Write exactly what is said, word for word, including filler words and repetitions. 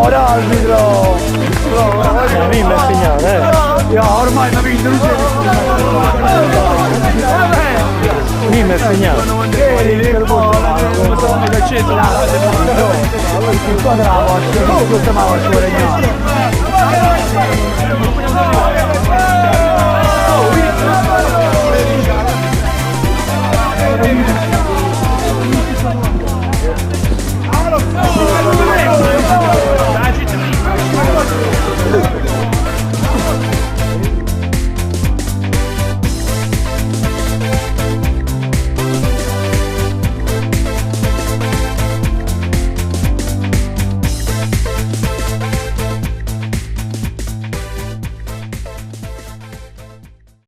Ora arbitro! Eh, mi me segnalo, eh. Io ormai mi vinto, non c'è nessuno. Mi me segnalo. Ieri, ieri,